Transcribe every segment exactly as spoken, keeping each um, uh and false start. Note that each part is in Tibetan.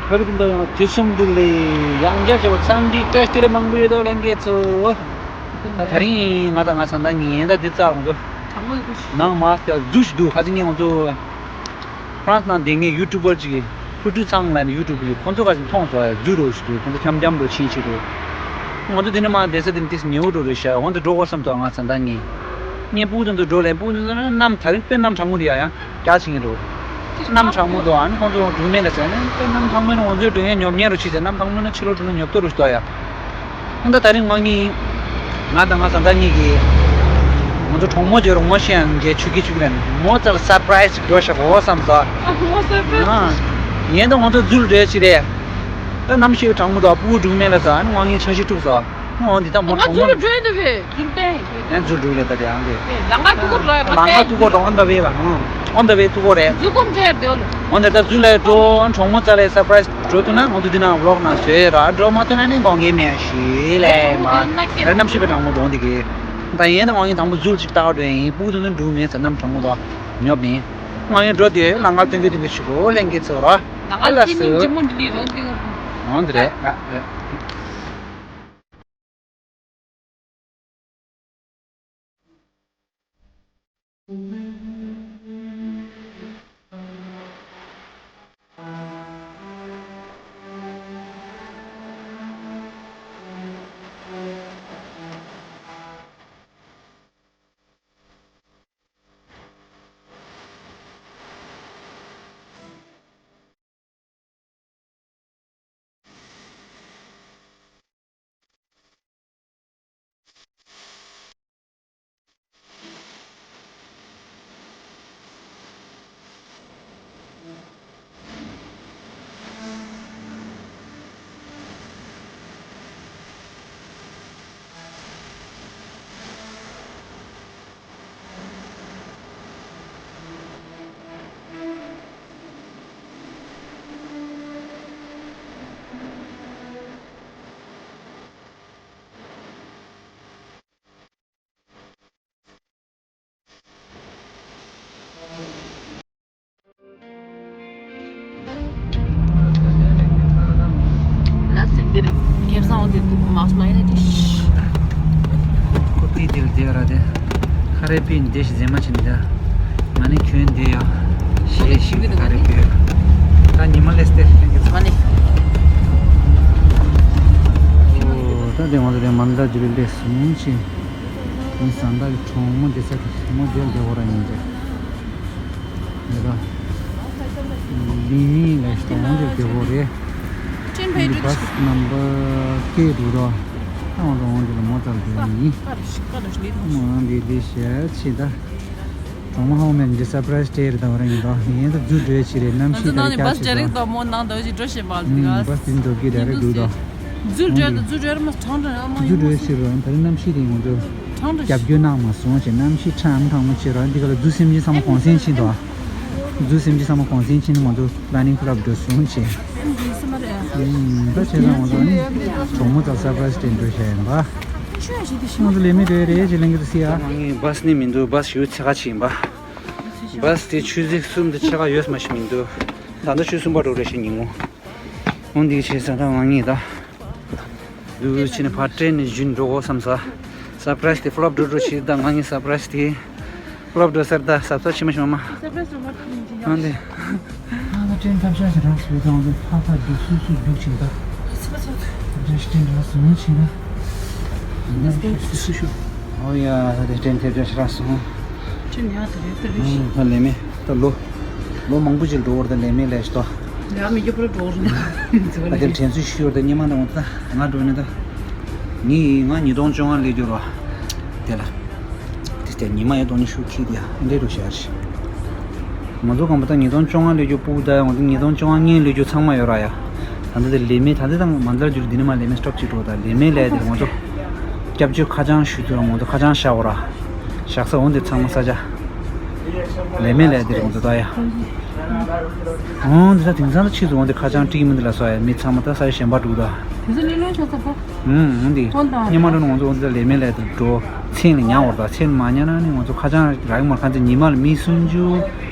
ཁ་རི་དུང་དང་དུས་གསུམ་འདི་ལས་ཡང་བསྐྱར་བྱས་པ་འཚམས་འདྲི་བཀྲ་ཤིས་བདེ་ལེགས་མང་པོ་ཡོད་དོ་ལྷན་རྒྱས་ཚོ། ད་རིང་ང་དང་ང་ཚང་ད་ངའི་ཡན་ད་འདི་རྩ་ལ་འགྲོ། ནང་མ་ཟུར་ཞིག་འདུག་ཁ་ཅིག་ངས་ང་ཚོ་ཧྥ་རན་སི་ནང་བསྡད་མཁན་ཡུ་ཊུབ་པར་ཅིག་ཕུ་ཀྲུའུ་ཚང་ལབ་ནས་ཡུ་ཊུབ་ལ་ཁོང་ཚོ་ཁ་ཅིག་མཐོང་སོང་ཡ། ཟུར་རོ་ཞིག་འདུག་ཁོང་ཚོ་འཆམ་འཆམ་རོ་ཕྱིན་ཕྱིན་རོ། ང་ཚོ་འདི་ནས་མར་བསྡད་ས་དེ་ནས་ཏིས་ཉེ་བོ་འགྲོ་རེད་ཤག་འོ་འདི་འགྲོ་དགོས་བསམ་སོང་ང་ཚང་ད་ངས། ངས་སྤུ་གུ་དེ་ཚོ་འགྲོ་ལབ་སྤུ་གུ་དེ་ཚོ་ནི་གནམ་ད་རིང་དཔེ་གནམ་གྲང་མོ་རེད་ཡ། ཡང་རྒྱག་བྱེད་མཁན་འགྲོ། གནམ་གྲང་མོ་འདུག་ཨ་ནི་ཁོང་ཚོ་འགྲོ་མེད་ལ་ཟེར་ནས་དཔེ་གནམ་གྲང་མོ་ནི་ང་ཚོའི་འགྲོ་ཡ་ཉོབ་ཉེ་རུ་ཕྱིན་ཟེར། གནམ་གྲང་མོ་ནི་ཕྱི་ལོགས་འགྲོ་ན་ཉོབ་ཏོ་རུ་ཞིག་འདུག་ཡ། ཨ་ད་ད་རིང་ང་གཉིས། ང་དང་ང་ཚང་ད་གཉིས་ཀྱིས། ང་ཚོ་གྲོགས་མོ་བྱས་རོགས་མོ་བྱས་ཡང་འགས་ཆུ་ཁྱི་ཆུ་ཁྱི་ལ་མོ་རྩ་ལ་སར་པ་རའི་ཛི་ཞིག་འགྲོ་ཤག་འོ་བསམ་སོང་། ཨ་མོ་སར་པ་རའི་ཛི། ཡིན་ད་ང་ཚོ་འཛུལ་འགྲོ་ཡ་ཅིག་རེད། ད་གནམ་གཤིས་གྲང་མོ་འདུག་སྤུ་གུ་འགྲོ་མེད་ལ་ཟེར་ཨ་ནི་ང་གཉིས་འཆར་གཞི་དཀྲུགས་སོང་། ཨོ་འདི་ད་མོ་ང་གྲོགས་མོ། ཚུར་འགྲོ་འདི་བས་ཚུར་ཏན་ཡང་ཚུར་འགྲོ་ལེ་ད་དེ་ཡང་དེ། ལང་ཀ་ཐུག་གོ་འགྲོ་ཡ་ལང་ཀ་ཐུག་གོ་འགྲོ་ཨོ་འདི་བས་བ། ཨོ་འདི་བས་ཐུག་གོ་རེད། ཚུར་ཀུམ་ཚེར་དེ་ལ། ཨོ་འདི་ད་ཚུར་ལ་འགྲོ་གྲོགས་མོ་རྩ་ལ་སར་པ་རའི་ཛི་འགྲོ་ཐུབ་ན་ང་ཚོ་འདི་ན་ཝི་ལོག་ནང་བཟོས་ར། འགྲོ་མ་ཐུབ་ན་ནི་དགོངས་འགལ་མེད་ཞིག་ལས་མ་རེད། གནམ་གཤིས་དཔེ་གྲང་མོ་འགྲོ་འདི་གི། ད་ཡིན་ད་ང་གཉིས་དང་པོ་འཛུལ་ཅིག་བཏགས་འགྲོ་ཡིན། སྤུ་གུ་དེ་ཚོ་འགྲོ་མེད་ཟེར་གནམ་གྲང་མོ་འདུག་ཉོབ་ནི། ང་གཉིས་འགྲོ་དེ་ལང་ཀ་སྟོན་གི་དེ་གི་ཞུ་གོ་ལྷན་རྒྱས་ཚོ་ར། ལང་ཀ་ཨ་ལ་སྟོན་གི་སུ་ཇི་མོ་འདི་ལི་རོ་འདི་ག་ཨོ་འདི་རེད། ལ་སིག་འདིར་ཁེབས་སང་འོང་དེ་དུ་མ་སྨྲ་ཡ་དེ། ཁོ་ཏི་དེ་ལ་དེ་ར་དེ། ཁ་རེ་པིན་དེ་ཞི་ཟེ་མ་ཆིན་ད། ང་ནི་ཁྱོད་འདི་ཡ། ཞེས་ཞིག་ཁ་རེ་པིན། ད་ཉི་མ་ལས་སྟེར་ཁྱོད་ཀྱི་ཚ། ཨོ་ད་དེ་ང་ཚོ་དེ་མན་ད་ཇུ་ལི་ལས་སུ་མུན་ཆེ། ཨིན་སན་ད་གི་གྲོང་མོ་དེ་ས་གི་མོ་དེ་ལ་དེ་བོ་ར་ཡིན་ཏེ། ཡ་ད། ལི་མི་ལས་གཏོང་དེ་དེ་བོ་རེད། ཅན་ཕེ་འདི་རུ་བ་སི་ནམ་བར་སྐད་འགྲོ་རོགས། ཨང་རོང་དེ་ལ་མོ་ཙལ་དེ་ཡིན། ཀ་རུ་ཤི་ཀ་རུ་ཤི་ལི་མོ་འདི་དེ་ཤ་ཆེ་ད། གྲོང་མོ་ཧོ་མེན་གྱི་སར་པ་རའི་ཛི་ཌེ་རེད་ད་བ་ར་ཡིན་ད། ཡིན་ད་རྫུ་འགྲོས་ཆེ་རེད། གནམ་གཤིས་ད་རྒྱ་ཆེ་ད། ང་ཚོ་ནང་ནས་བ་སི་རྒྱ་རིགས་དང་མོ་ནང་ད་བ་ཞིག་འགྲོ་བཞིན་པ་འདི་ག་བ་སི་འགྲོ་གི་རེད་རེད་འགྲོ་ད། རྫུ་འགྲོས་ད་རྫུ་འགྲོས་མ་གྲང་གྲང་མ་རྫུ་ཡིན་མོ་འགྲོས་ཆེ་རེད། ད་རེས་གནམ་གཤིས་དེ་ང་ཚོ་གྲང་གྲང་རྒྱབ་སྐྱོར་གནང་མ་སོང་བྱས། གནམ་གཤིས་ཁྲ་ཨམ་ཁྲང་མོ་ཆེ་ར། འདི་ག་ལ་རྫུ་སེམས་ཅན་ཚང་མ་གུང་སེང་ཕྱིན་ད། རྫུ་སེམས་ཅན་ཚང་མ་གུང་སེང་ཕྱིན་ནས་ང་ཚོ་པ་ལ་ནིང་ཁུ་ལབ་འགྲོ་སོང་བྱས། ད་བྱས་ན་ང་ཚོ་ནི་གྲོང་མོ་ཙལ་སར་པ་རའི་ཛི་ཌེ་འགྲོ་བཞག་ཡིན་པ། ང་ཚོ་ལས་མི་འགྲོ་ཡ་རེད་ཅེས་ལན་གི་ཏུ་སི་ཡ། ང་ངའི་བ་སི་ནི་མི་འདུག་བ་སི་ཞུ་ཚེ་ཁ་ཆེ་ཡིན་པ། བ་སི་དེ་ཆུ་ཚོད་གསུམ་དང་ཕྱེད་ཀ་ཡོད་མ་ཞིག་མི་འདུག་ད་ལྟ་ཆུ་གསུམ་པ་འགྲོ་རེད་ཤག་ཉིན་མོ། འོ་འདི་བྱས་ཙང་ད་ང་ངས་ད། འདུག་ཕྱིན་ནས་ཕར་ཏྲེན་ནས་བཞུད་འགྲོ་དགོས་བསམ་ས། སར་པ་རའི་ཛི་དེ་ཕོ་ལོབ་འགྲོ་འགྲོ་བྱེད་ད་ང་ངས་སར་པ་རའི་ཛི་དེ། ཕོ་ལོབ་འགྲོ་སར་ད་ཟབ་ཟབ་ཕྱི་མ་ཞིག་མ་མ། ཨ་འདི། ཨ་ད་ཏྲེན་ཐབས་ཤ་ཞིག་རག་སོང་། ད་ང་ཚོ་ཕར་ཕར་འགྲོ་སུ་སུ་རྒྱུག་ཅིག་ད། ཐབས་ཤ་ཞིག་ཏྲེན་རག་སོང་ཅིག་ད། སུ་སུ་ཤོག་ཨོ་ཡ་ད་དེ་ཏྲེན་ཐབས་ཤ་ཞིག་རག་སོང་། ཅི་ཉག་དེ་རེད་དེ་རེད། ད་ལས་མེད་ད་ལོ། ལོ་མང་པོ་ཅིག་འགྲོ་བར་ད་ལས་མེད་ལས་ཤི་ཏོ། ཡ་མི་རྒྱུ་པོ་འགྲོ་བར་ད། ད་དེ་དྲན་ཚུལ་ཤི་བར་ད་སྙེ་མ་ད་འོང་ད་ང་འགྲོ་ནི་ད། ངས་ང་ཉིས་སྟོང་བཅོ་ལྔ་སླེབས་རྒྱུ་རོ། དེ་ལ། དེ་ལྟར་ཉི་མ་ཡང་གཏོང་ནི་ཤུགས་ཁྱི་དེ་ཡང་འདྲེ་རུ་ཤར་ཞིག་ང་ཚོ་གང་པོ་ད་ཉིས་སྟོང་བཅོ་ལྔ་སླེབས་རྒྱུ་སྤུ་གུ་ད་ཡང་ང་ཚོ་ཉིས་སྟོང་བཅོ་ལྔ་སྔོན་སླེབས་རྒྱུ་ཚང་མ་ཡོད་ར་ཡ། ད་ལྟ་དེ་ལས་མེད་ད་ལྟ་དང་མ་འཛར་རྒྱུ་འདི་ནི་མ་ལས་མེད་སྟོབས་ཅིག་འགྲོ་ད་ལས་མེད་ལས་དེ་ང་ཚོ། སྐྱབས་བཅོལ་ཁ་བྱང་ཞུ་དུས་ང་ཚོ་ཁ་བྱང་བཞག་འོ་ར། བཞག་ས་འོང་དེ་ཚང་མ་ས་ཆ། ལས་མེད་ལས་དེ་ང་ཚོ་ད་ཡ། འོང་དེ་ད་དེང་སང་ད་ཕྱིས་སུ་འོང་དེ་ཁ་བྱང་བྲིས་མི་འདི་ལ་སོ་ཡ་མི་ཚང་མ་ད་ས་ཆ་གཞན་པ་འགྲོ་ད། དེ་ཚོ་ལས་ལོན་ཆོག་ས་པ། ཨུམ་འདི། ཧོན་དང་སྙེ་མ་འགྲོ་ནས་ང་ཚོ་འོ་འདི་ལས་མེད་ལས་དུ་འགྲོ། མཚན་ལ་ཉར་བར་དང་མཚན་མ་ཉར་ན་ནི་ང་ཚོ་ཁ་བྱང་རག་གི་མ་རེད། ཁ་ཚིག་ཉི་མ་ལ་མི་སུམ་ཅུ།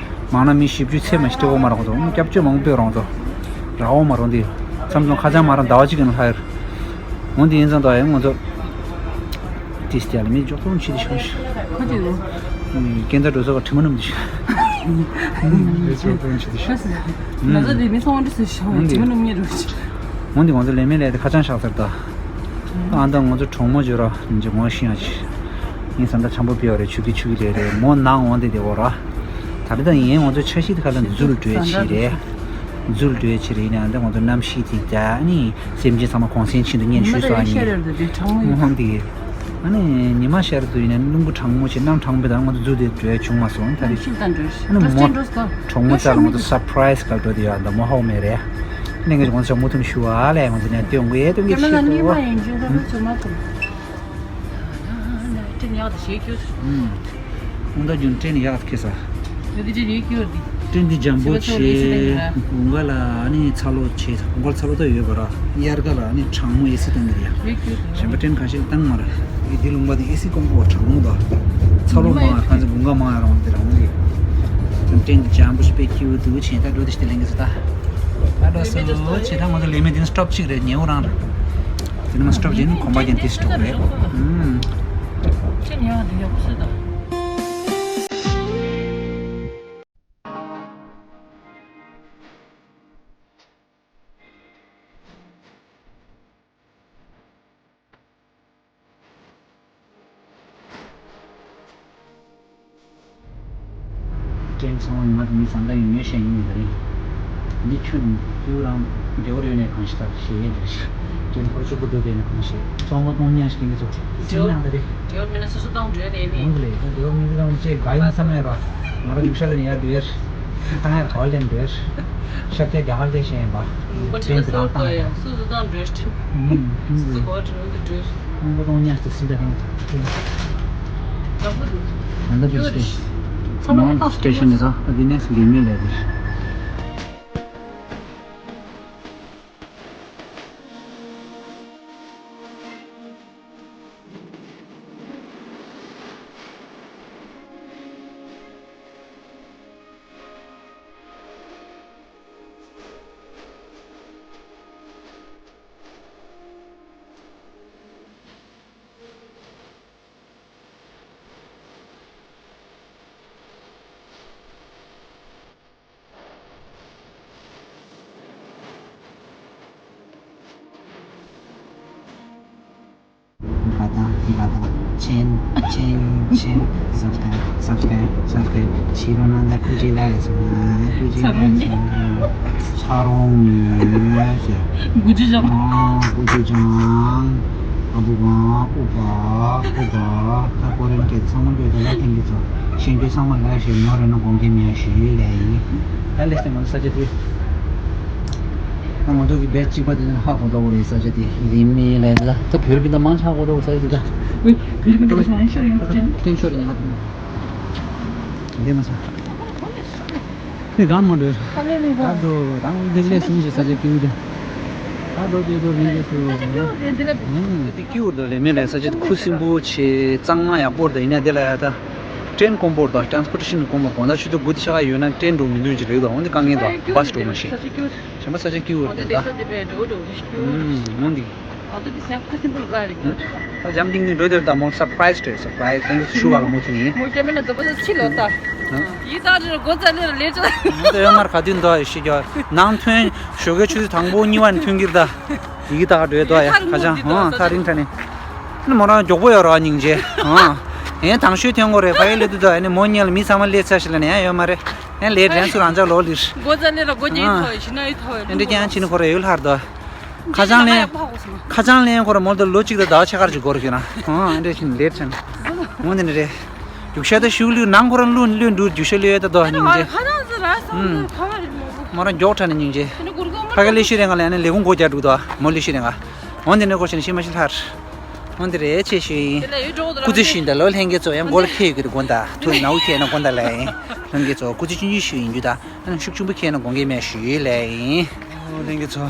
མང་ན་མི་བཞི་བཅུ་ཚད་མ་ཞིག་སྤྲད་འོ་མ་རག་ང་ཚོ་སྐྱབས་བཅོལ་མང་པོ་སྤྲད་རོགས་ཚོ། ར་བ་མ་རོ་འདི། མཚམས་མཚམས་ཁ་བྱང་མ་ར་ཟླ་བ་གཅིག་གི་ནང་ལྷག་ཡོད། འོ་འདི་ཡིན་ཙང་ད་ཡང་ང་ཚོ། ཏིས་ཏི་ལ་མི་འཇོག་ཐུབ་ཆི་དི་ཤོང་ཤི། ཁ་ཅིག་རོ། སྐྱེ་འདྲ་འགྲོ་ས་ག་ཁྲི་མོ་ནམ་དི་ཤོང་། འདི་འཇོག་ཐུབ་ཆི་དི་ཤོང་། ང་ཚོ་འདི་མི་ཚང་མ་འདི་སུ་ཤོང་ཁྲི་མོ་ནམ་ཉེ་རུ། འོ་འདི་ང་ཚོ་ལས་མེད་ལས་དེ་ཁ་བྱང་བཞག་ཟེར་ད། ཨ་ད་ང་ཚོ་གྲོགས་མོ་བརྗོད་ར་འཇོག་ངོ་ཤི་ཡང་ཆི། ཡིན་ས་འདྲ་འཆམ་པོ་པི་ཡོ་རེད། ཆུ་གི་ཆུ་གི་ལས་རེད། མོ་ནང་འོང་དེ་དེ་འོ་ར། ད་རེ་ད་ཡིན་ང་ཚོ་འཆར་གཞི་དེ་ཁ་ལ་འཛུལ་འགྲོ་ཡ་ཆི་རེད། འཛུལ་འགྲོ་ཡ་ཆི་རེད། ཡིན་ན་ད་ང་ཚོ་གནམ་གཤིས་དེ་ད་ནི་སེམས་ཅན་ཚང་མ་གུང་སེང་ཕྱིན་དུ་ཉན་ཤུལ་སོ་ཨ་ཉན། ཧོང་དེ། ཨ་ནི་ཉི་མ་ཤར་དུ་ཡིན་ན་རླུང་བུ་གྲང་མོ་ཆེ་གནམ་གྲང་པོ་དང་ང་ཚོ་འཛུལ་དེ་འགྲོ་ཡ་བྱུང་མ་སོང་ད་རེ། ཨ་ནི་མོ་གྲོགས་མོ་ཙག་ལ་ང་ཚོ་སར་ཕ་རའི་སི་ག་འགྲོ་དེ་ཡ་ད་མོ་ཧོ་མེ་རེད། ནི་ང་ཚོ་ང་ཚོ་མུ་མཐུད་ཞུ་བ་ལས་ང་ཚོ་ནས་སྟོན་དགོས་སྟོན་གི་ཆེ་ཏོ། ཀྲེན་ཡག་དེ་ཞེས་སྐྱོ། ཨུམ། ཁོང་ད་རྒྱུན་ཀྲེན་ཡག་ཁེ་ས། ཡོད་དེ་ཅི་ཡོད་སྐྱོ་དེ། ཀྲེན་དེ་འཇམ་པོ་ཆེ། དགུན་ཁ་ལ་ཨ་ནི་ཚ་ལོ་ཆེ། དགུན་ཁ་ཚ་ལོ་ད་ཡོད་པ་ར། དབྱར་ཁ་ལ་ཨ་ནི་གྲང་མོ་ཨེ་སི་བཏང་གི་རེད་ཡ། ཡོད་སྐྱོ་དེ། གཞན་པ་ཀྲེན་ཁ་ཤས་བཏང་མ་ར། ཨེ་དེ་ལུང་པ་དེ་ཨེ་སི་ཀོང་པོ་གྲང་མོ་ད། ཚ་ལོ་མ་ཁ་ཚ་དགུན་ཁ་མ་ཡ་རང་དེ་རང་དེ། ཀྲེན་དེ་འཇམ་པོ་ཞིག་དཔེ་སྐྱིད་པོ་འདུག་ཆེ། ད་འགྲོ་དེ་ཞིག་དེ་ལེན་གི་སོ་ད། ད་འགྲོ་སོ་ཆེ། ད་ང་ཚོ་ལས་མེད་དེ་ནི་སི་ཊོབ་གཅིག་རེད། ཉེ་བོ་རང་རེད། དེ་ནི་མ་སི་ཊོབ་བྱས་ནས་གོམ་པ་རྒྱན་ཏིས་འགྲོ་རེད། ཨུམ། ཁྱེད་ཉལ་བ་དེ་ཡག་པོ་བཟོས་དང་། ཀྲེན་ཚང་མ་ཡོང་ང་དེ་ནི་བཟང་ད་ཡོང་ངེས་བཤད་ཡིན་ཡིན་ད་རིང་། འདི་ཁྱོད་ཁྱོད་རང་འབྲེལ་བ་ཡོད་ནས་གང་ཞིག་ད་ཞེས་ཡིན་རེད། ཀྲེན་ཕར་ཕྱུག་པོ་སྡོད་དེ་ནས་གང་ཞིག་བཙོང་བ་གཏོང་ཉན་ཞིག་ཡིན་གི་ཚོ་ཅི་ན་ད་རེད། འབྲེལ་བ་མེད་ན་སོ་སོ་བཏང་འགྲོ་ནས་ནི། འོང་གི་རེད། ད་འབྲེལ་བ་མེད་གི་རང་ཅེས་དགའ་ཡིན་བསམ་ཡ་ར། ང་རང་རྒྱུག་ཤར་ལ་ནི་ཡར་འགྲོ་ཡར། བཏང་ཡར་ག་བ་ལེན་འགྲོ་ཡར། ཤར་སྐྱ་རྒྱ་གར་ལས་བཤད་ཡིན་པ། ལུང་པ་ཁྲིད་ལ་སོ་བཏང་ཡ་སོ་སོ་བཏང་འགྲོ་ཡར་ཁྲིད། ཨུམ། སོ་སོ་ག་བ་ཁྲིད་འོང་གི་འགྲོ་ཡར། ཨང་པོ་གཏོང་ཉག་ཏུ་སྲིད་ད་རང་། ཡག་པོ་འདུག་ད་ལྟ་བུ་ཞིག་ཚང་མ་ནོར་སི་ཊེ་ཤན་ནས་ད་འདི་ནས་ལི་མེ་ལས་འདིར། ད་ད་ད་ད་ཆེན་ཆེན་ཆེན། སབ་སི་ཀ་རའིབ་སབ་སི་ཀ་རའིབ་སབ་སི་ཀ་རའིབ་བྱེད་རོགས་གནང་། ད་ཀུ་ཅི་ལ་ཡ་སོང་ན་ཀུ་ཅི་ལ་ཡ་སོང་ན་ཚ་རོང་ངོས་ཀུ་ཅི་ལ་ཀུ་ཅི་ཅང་ཨ་བུ་གང་ཨུ་བ་ཨུ་བ། ད་ཀོ་རེན་སྐད་ཚང་མ་བརྗོད་དེ་ལ་ཐེངས་ཀྱི་ཚོ་ཤེས་འདོད་ཚང་མ་ལ་ཞེས་ཉོ་རེ་ན་དགོངས་འགལ་མེད་ཞུ་ལས་ཡིན། ད་ལས་སེ་ང་ཚོ་ས་ཆ་དེ། ང་ཚོ་གི་བེད་གཅིག་པ་དེ་ནི་ཧ་གོ་འགྲོ་བོ་རེད། ས་ཆ་དེ་ལི་མི་ལས་ལ་ད་བོད་པི་ད་མང་ཆ་གོ་འགྲོ་བོ་ས་ཆ་དེ་ད། བོད་པི་ད་མང་ཆ་ཡོད་ཅན་ཐེན་ཤོར་ཡིན་ལ། དེ་མ་ས་དེ་གང་མ་འགྲོ། ད་དུ་རང་གི་ལེགས་སུ་ཞིག་ས་ཆ་སྐྱིད་པོ་དེ། ད་དུ་དེ་དུ་རིང་གི་དུ་དེ་སྐྱིད་པོ་དུ་ལི་མི་ལས་ས་ཆ་ཁུ་སིམ་པོ་ཆེ་གཙང་མ་ཡག་པོ་དེ་ཡིན་ན་དེ་ལ་ཡ་ད་ཀྲེན་དཀོན་པོ་དང་ཊ་རན་སི་པོར་ཊེ་ཤན་དཀོན་པོ་དགོང་དག་ཆུ་ཚོད་དགུ་དེ་ཆ་ག་ཡོད་ན་ཀྲེན་འགྲོ་མི་འདུག་ཅི་རེད་དང་འོན་ཏེ་དཀའ་ངལ་དང་བྷ་སི་འགྲོ་མ་ཤེས། གཞན་པ་ས་ཆ་སྐྱིད་པོ་རེད་ད། ཨུམ། འོན་ཏེ། ད་འཇམ་ཐིང་ཐིང་འགྲོ་དེར་ད་མོ་སར་ཕ་རའི་སི་རེད། སར་ཕ་རའི་སི་ཞུ་བ་ལ་མོ་ཐུ་ནི། མོ་སྐྱེ་མེད་ན་དུ་པ་ཚོ་ཕྱི་ལོག་ད། ཡི་ད་རེ་སྒོ་ཙ་ལེར་ལེ་ཙ། མོ་ད་ཡོད་མར་ག་དུས་འདུག་ཡོད་ཤི་རྒྱ་ནང་ཐོན་ཞོགས་ཀའི་ཆུ་ཚོད་དང་པོ་གཉིས་པ་ནས་ཐོན་གྱིར་ད། ཡི་གེ་ད་ག་འགྲོ་ཡ་དོ་ཡ་ཁ་ཅང་ཧང་ཐག་རིང་ཐ་ནི། ནི་མོ་རང་མགྱོགས་པོ་ཡོད་ར་སྙིང་རྗེ་ཧང་། ཡན་དང་ཤོས་ཐོན་གོ་རེད་ཕ་ཡི་ལེ་དུ་ད་ཡ་ནི་མོ་ཉལ་མི་ཚང་མ་ལེ་ཚ་ཞི་ལ་ནི་ཡ་ཡོད་མ་རེད། ཡན་ལེ་དྲན་སུ་རང་ཅག་ལོ་ལིར། སྒོ་ཙ་ལེར་སྒོ་རྒྱན་ཐོ་ཡི་ཤི་ན་ཡི་ཐོ་ཡི་ཨེ་འདྲ་ཀྱང་ཕྱིན་ཁོ་ར་ཡོད་ལྷར་དོ། ཁ་བྱང་ལེན། ཁ་བྱང་ལེན་ཁོ་ར་མོ་ལ་ལོ་གཅིག་དང་ཟླ་བ་ཕྱེད་ཀར་ཅིག་འགོར་གྱི་ན། ཨང་ཨེ་འདྲ་ཕྱིན་ལེར་ཕྱིན། འོང་དེ་ནི་རེད། རྒྱུག་ཤ་ད་ཤུགས་ལུས་ནང་ཁོ་ར་ལུས་ལུས་འདུག་རྒྱུག་ཤ་ལུས་ཡོད་ད་དོ་སྙིང་རྗེ། ཁ་བྱང་ཟེར་ར་སོང་ཁ་བ་རེད་མོ། མོ་རང་མགྱོགས་དྲགས་ནས་སྙིང་རྗེ། ཕ་གི་ལས་ཤི་རེ་ང་ལ་ཡང་ནི་ལས་ཁུངས་སྒོ་རྒྱག་འདུག་དོ་མོ་ལས་ཤི་རེ་ང་། འོང་དེ་ནི་ཁོ་ཤི་ནི་ཤི་མ་ཤི་ལྷར། འོང་དེ་རེད་ཆེ་ཤི་ཡིན། སྐུ་ཚེ་ཤི་ཡིན་ད་ལོ་ལྷན་རྒྱས་ཚོ་ཡང་མགོ་ལ་ཁེལ་ཡོད་གི་རེད་དགོན་ད། ཐུ་ནའུ་ཁེལ་ན་དགོན་ད་ལ་ཡིན། ལྷན་རྒྱས་ཚོ་སྐུ་ཚེ་ཆུང་ཆུང་ཤི་ཡིན་རྒྱུ་ད། ཤུགས་ཆེན་པོ་ཁྱེར་ན་དགོངས་འགལ་མེད་ཞུས་ལས་ཡིན། ཨོ་ལྷན་རྒྱས་ཚོ།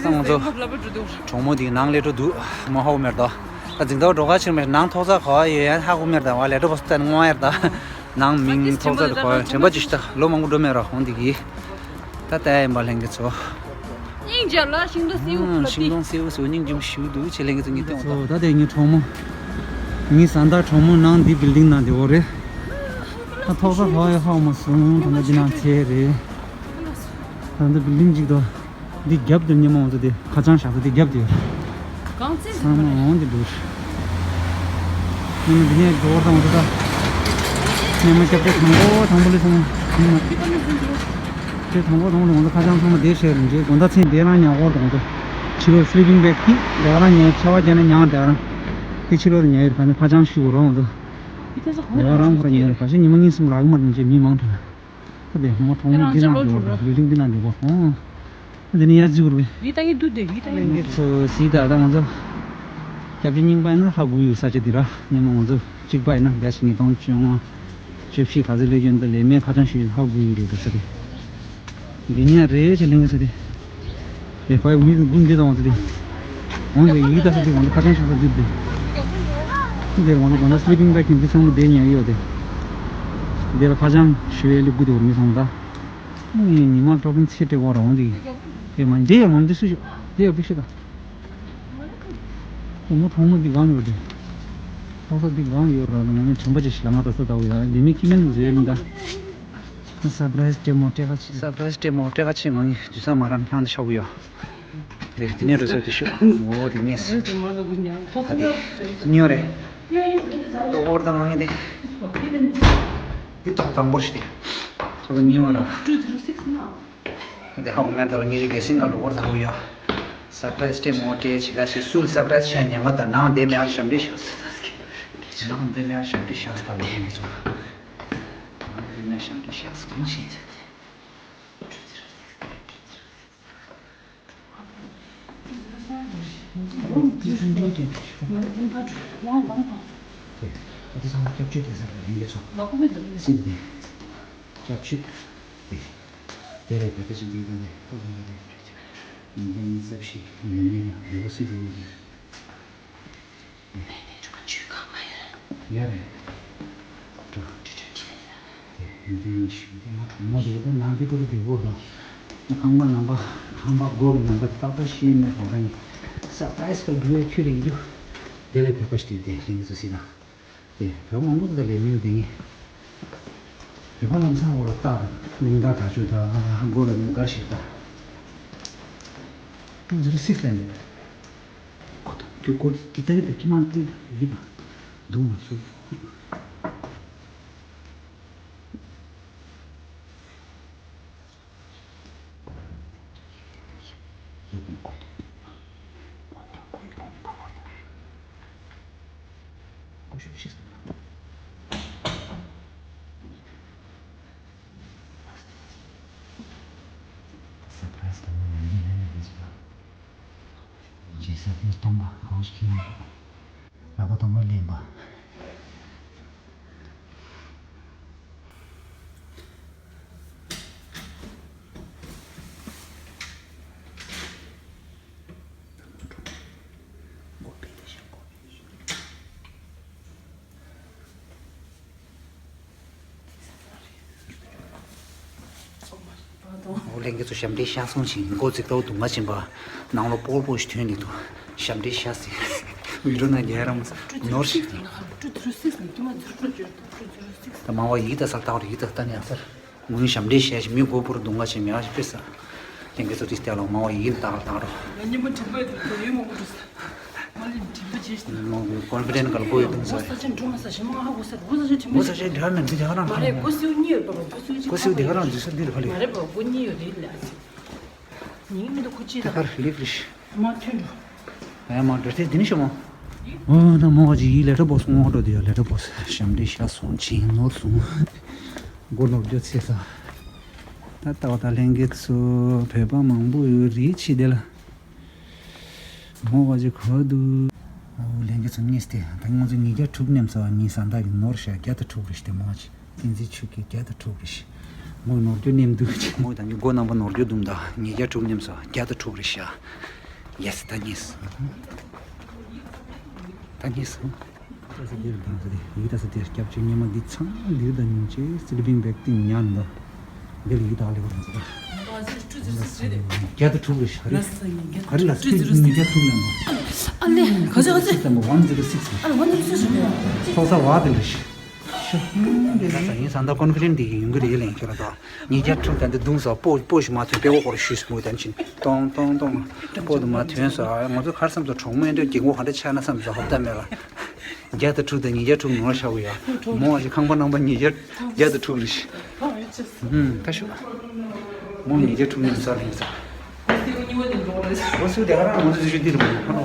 ད་ང་ཚོ་གྲོགས་མོ་དེའི་ནང་སླེབས་འགྲོ་འདུག་མ་ཧོ་མེར་དོ། ད་འཛིན་ཐོག་འགྲོ་ཁ་ཕྱིར་མེད་ནང་ཐོག་ས་གོ་ཡོད་ཡན་ཧ་གོ་མེར་དང་བ་ལས་འགྲོ་བ་སུ་ད་ནི་སྔོན་ཡར་ད། ནང་མིང་ཐོག་ས་དུ་གོ་ཡོད་དྲན་པ་ཅི་ཞིག་ད་ལོ་མང་པོ་འགྲོ་མེད་རོ་འོང་དེ་གི། ད་ལྟ་ཡིན་པ་ལྷན་རྒྱས་ཚོ། ཅ་ལག་ཤིང་སྡོང་སེའུ་ཨ་ཕུལ་ཤིང་ཏེ། སྡོང་སེའུ་སོ་སྙིང་རྗེ་མོ་ཞིག་འདུག་ཆེ་ལེ་ངེད་ཚོ་ངེད་ཐེངས་ཚོ་ད་དེ་ངའི་གྲོགས་མོ། ངའི་བཟའ་ཟླ་གྲོགས་མོ་ནང་འདི་བིལ་ཌིང་ནང་དེ་འོ་རེད། ད་ཐོག་ས་ཧ་ཡ་ཧ་མ་སོང་ད་ནི་འདི་ནང་ཚེ་རེད། ད་འདི་བིལ་ཌིང་ཅིག་དང་། འདི་རྒྱབ་དེ་སྙེ་མོ་འོང་ཚོ་དེ་ཁ་བྱང་བཞག་ཚོ་དེ་རྒྱབ་དེ་ཡོད། གང་ཚེ་ཚང་མ་འོང་དེ་འདུག་སྙེ་མོ་འདི་ནས་འགྲོ་བར་དང་འོང་ཚོ་ད། སྙེ་མོ་སྐྱབས་བཅོལ་དང་པོ་དང་པོ་ལས་སོང་། སྙེ་མོ་དེ་དང་པོ་དང་པོ་ལས་འོང་ཚོ་ཁ་བྱང་ཚང་མ་དེ་བཤད་རིན་ཆེ་དགོང་ཟླ་ཚེ་དེ་རང་ཉག་འོར་དང་འོང་ཚོ། ཕྱི་ལོགས་སི་ལི་པིང་བེག་གི་དེ་རང་ཉལ་ཆ་བ་བརྒྱབ་ན་ཉག་དེ་རང་། དེ་ཕྱི་ལོགས་ཉལ་ཡོད་ག་ནས་ཁ་བྱང་ཞུ་རོགས་འོང་ཚོ། དེ་རང་ཁོ་ར་ཉལ་ཡོད་ག་ཤེས་ཉི་མ་གཉིས་གསུམ་ལག་མ་རིན་ཆེ་མི་མང་དྲགས། ཁོ་དེ་ཧོ་མོ་གྲོགས་མོ་འདི་ནང་འགྲོ་ར་བིལ་ཌིང་འདི་ནང་འགྲོ་གོ་ཧོ། ཁོ་དེ་ནི་ཡར་འཛུལ་རེད། ཡིད་ད་ཡིད་འདུག་དེ་ཡིད་ད་ཡིད་འདུག་ཚོ་སི་ད་ད་ང་ཚོ། སྐྱབས་བཅོལ་རྙིང་པ་ཡིན་ན་ཧ་གོ་ཡོད་ས་ཆ་འདི་ར་སྙེ་མོ་ང་ཚོ་གཅིག་པ་ཡིན་ན་བརྒྱ་ཞིག་ཉིས་སྟོང་བཅོ་ལྔ། བཅུ་བཞི་ག་ཚོད་སླེབས་ཡོད་འདི་ལས་མེད་ཁ་བྱང་ཞུས་ཧ་གོ་ཡོད་རེད་ད་ས་དེ། འདི་ཉག་རེད་ཅེས་ལེན་གི་ས་དེ། དེ་ཕ་ཡི་མི་དགུ་འདི་དང་དེ། འོང་དེ་ཡིག་ད་ས་དེ་འོང་དེ་ཁ་བྱང་ཤོག་ས་དེ་དེ། དེ་འོང་དེ་འོང་དེ་སི་ལི་པིང་བེག་གི་འདི་ཚང་མ་དེ་ཉལ་ཡོད་དེ། དེ་ལ་ཁ་བྱང་ཞུ་ཡས་ལི་དགུ་དེ་འོང་མི་ཚང་མ་ད། ཉི་མ་ཀྲོ་པིང་ཚེ་དྲེག་བ་ར་འོང་དེ། དེ་མ་འདི་ཡང་འོང་དེ་སུ་ཞུ། དེ་ཡང་པི་ཤི་ད། འོ་མོ་གྲོགས་མོ་འདི་གང་ཡོད་དེ། ཁོང་ཚོ་འདི་གང་ཡོད་ར་ང་ནི་དྲན་པ་ཅིག་ཞིག་ལ་ང་ད་ས་ད་འོ་ཡ་འདི་མི་ཀི་མེན་ཟེར་མི་ད། སར་པ་རའི་སི་སྤྲེལ་མོ་སྤྲེལ་ཁ་ཆེ། སར་པ་རའི་སི་སྤྲེལ་མོ་སྤྲེལ་ཁ་ཆེ་ང་ཡི་དུས་ས་མ་རང་ཁྱང་དུ་ཤོག་གི་ཡོད། དེ་དེ་ནས་རུ་ས་དེ་ཤོག་འོ་དེ་ངས། ད་དེ་ཉོ་རེད། ཏོག་ཧོར་དང་ང་ངས་དེ། དེ་ཏོག་དང་པོར་ཤི་དེ། ཏོག་ཉོ་ར། དེ་ཧ་གོ་མེད་ད་ར་ངེད་ཀྱི་གལ་སྲིད་ང་ལོ་བོར་དང་པོ་ཡོད། སར་པ་རའི་སི་སྤྲེལ་མོ་སྤྲེལ་ཆེ་ཁ་ཆེ་སུལ་སར་པ་རའི་སི་ཆ་ཉན་ག་ད་ནང་དེ་མེད་ཨ་ཞབས་འདྲེ་ཤག་ནང་དེ་མེད་ཨ་ཞབས་འདྲེ་ཤག་ད་ལོ་ཡིན་ཚོ། ནང་དེ་མེད་ཨ་ཞབས་འདྲེ་ཤག་སུ་ཡིན་ཤེས། ཡ་རེད། འགྲོ། དེ་ཡིན་ཞུ་དེ་ང་གྲོགས་མོ་རེད་ད་ནང་གི་ཏོ་རུ་བདེ་བོ་ར། ཁང་པ་ནང་པ་ཁང་པ་སྒོ་གི་ནང་པ་ཏག་ཏག་ཤེས་མེད་གོ་ར་ཡིན། སར་པ་རའི་སི་ཁ་འགྲོ་ཡ་ཁྱོད་རེད་འགྲོ། དེ་ལས་བོད་པ་ཞིག་དེ་དེ་ལེན་གི་སུ་སི་ན། དེ་བོད་པ་མང་པོ་དེ་ལས་མིན་དེ་ངས། བོད་པ་ལམ་སང་འོ་ལ་ཏག་གླིང་དར་དར་ཆུ་དང་སྒོ་ལ་མི་དཀར་ཞིག་དང་། ཏུ་ཛི་རོ་སིག་ལེན་དེ། ཁོ་ཐོག་ཁྱོད་སྒོ་དེ་ལྟ་གི་དེ་ཁྱི་མ་དེ་ཡིན་པ། འདུག་མ་སོང་། སར་པ་རའི་སི་དང་པོ་ཡིན་ནི་ལས་ནི་རེད་ཟེར་ན། རྗེས་སུ་ཡང་སྟོང་པ་གང་ཞིག་ཡིན་ལག་པ་སྟོང་པ་ལེན་པ། འོ་ལྷན་རྒྱས་ཚོ་ཞབས་འདྲེན་ཤག་སོང་ཞིང་མགོ་ཚིག་ཏོ་དུང་ང་ཕྱིན་པ་ནང་ལོ་སྤོར་སྤོར་ཞིག་ཐོན་ནས་འདུག་ཞབས་འདྲེན་ཤག་ཟིག་བི་ཌིའོ་ནང་རྒྱལ་རམ་ནོར་ཞིག་ད་མང་བ་ཡིད་ད་སར་ཏག་རེད་ཡིད་ད་ལྟ་ནས་སར། ངོས་ཞབས་འདྲེན་བྱས་ཤིང་མི་མགོ་བོར་གདུང་བ་བྱས་མེད་པ་ཞིག་དཔེ་ས། ལྷན་རྒྱས་ཚོ་དེ་ལྟ་ལ་མང་བ་ཡིན་ལྟ་ལ་བཏང་རོགས། ང་ཉིན་མོ་དྲན་པ་ཡོད་དུས་ཡོད་མང་པོ་འགྲོ་ས། ང་ལ་དྲན་པ་བྱས་ཤིང་། མང་པོ་ཀོན་ཕི་ཌེན་ཊི་ག་ལ་བོ་ཡོད་དུས་ས། ས་ཆ་འགྲོ་མ་ས་ཞིམ་མ་ཧ་གོ་ས་གོ་ས་ཆ་དྲན་པ། གོ་ས་ཆ་དེ་ག་ནང་འདི་དེ་ག་ནང་མ་རེད་གོ་སེའུ་གཉིས་ཡོད་པ་གོ་སེའུ་གཅིག་གོ་སེའུ་དེ་ག་ནང་འདི་ས་འདི་རེད་ཕ་ལི། མ་རེད་པ་གོ་གཉིས་ཡོད་རེད་ལ་ཨ་ཙི། ཉིན་མི་འདུག་ཁོ་ཅི་ད་ལ། ག་རེ་ལིབ་རེད། མ་ཐོན་འགྲོ། ཨ་ཡ་མ་འགྲོ་དེ་འདི་ནི་ཤོ་མོ། ཨོ་ད་མོ་བ་ཅི་ཡི་ལེ་ཊར་བོ་སི་ངོ་འགྲོ་དེ་ཡ་ལེ་ཊར་བོ་སི་ཞབས་འདྲེན་ཤག་སོང་ཅིང་ནོར་སོང་། མགོ་ནོར་རྒྱུ་ཚེ་ས། ད་ལྟ་བ་ད་ལྷན་རྒྱས་ཚོ་བོད་པ་མང་པོ་ཡོད་རེད་ཅི་དེ་ལ། མོ་བ་ཅི་ག་འདུག་ཨོ་ལྷན་རྒྱས་ཚོ་གཉིས་ཏེ་ད་ང་ཚོ་ཉིས་བརྒྱ་དྲུག་ནེམ་ས་བ་ཉིས་ས་མདའ་གི་ནོར་ཤག་བརྒྱ་དང་དྲུག་རེད་ཤི་དེ་མོ་བ་ཅི། བསྟན་འཛིན་ཆོས་སྐྱིད་བརྒྱ་དང་དྲུག་རེད་ཤག་མོ་ནོར་རྒྱུ་ནེམ་འདུག་ཅེས་མོ་དང་གི་མགོ་རྣམ་པ་ནོར་རྒྱུ་འདུག་ད་ཉིས་བརྒྱ་དྲུག་ནེམ་སོ་བརྒྱ་དང་དྲུག་རེད་ཤག་ཡེ་སི་ད་ཉེས་སོང་། ད་ཉེས་སོང་། ད་ས་དེར་དང་ས་དེ་ཡིག་ད་ས་དེར་སྐྱབས་བཅོལ་ཉི་མ་འདི་ཚང་འདིར་ད་ཉིན་ཅེས་སི་ལི་པིང་བེག་ཏིང་ཉན་ད། འདིར་ཡིག་ད་ལེགས་པར་དང་ས་ད། བརྒྱ་དང་དྲུག་རེད་ཤག་རེད། ག་རེ་ལ་སི་ཉིས་བརྒྱ་དྲུག་ལ་མ། ཨ་ལེ། ག་ཚོད་ག་ཚོད། སི་སི་ཊེམ་ཝན་ཛི་རོ་སིགས་རེད། ཨ་ལེ་ཝན་ཛི་རོ་སིགས་རེད། ཚོགས་ས་བ་དེ་རེད་ཤག་ཤག་ཡིན་ས་འདི་ཀོན་ཕི་ཌེན་ཊི་དེ་ཡིན་གྱི་རེད་ལན་ཁྱོད་ལ་དོ། ཉིས་བརྒྱ་དྲུག་དང་འདི་བརྡུངས་སོ། སྤོ་སྤོ་ཞིག་མ་ཐོན་པའི་འོག་སྐོར་ཞུས་སོང་། དེ་ཕྱིན་ཏོང་ཏོང་ཏོང་སྤོ་དུ་མ་ཐོན་སོ། ང་ཚོ་ཁར་སམ་སོ་གྲོགས་མོ་འདྲ་རྒྱལ་པོ་ག་འདྲ་ཆགས་ན་བསམ་སོ། ཧོབ་ཏ་མེད་ལ། བརྒྱ་དང་དྲུག་དང་ཉིས་བརྒྱ་དྲུག་ནོར་ཤག་གི་ཡ། མོ་ཞིག་ཁང་པ་ནང་པ་ཉིས་བརྒྱ་བརྒྱ་དང་དྲུག་རེད་ཤག་ཧུམ། ད་ཤོག་མོ་ཉིས་བརྒྱ་དྲུག་ནས་ས་ལེན་ས། ཨོ་སུ་དེ་ག་རང་ང་ཚོ་ཞུ་དེ་རེད་མོ།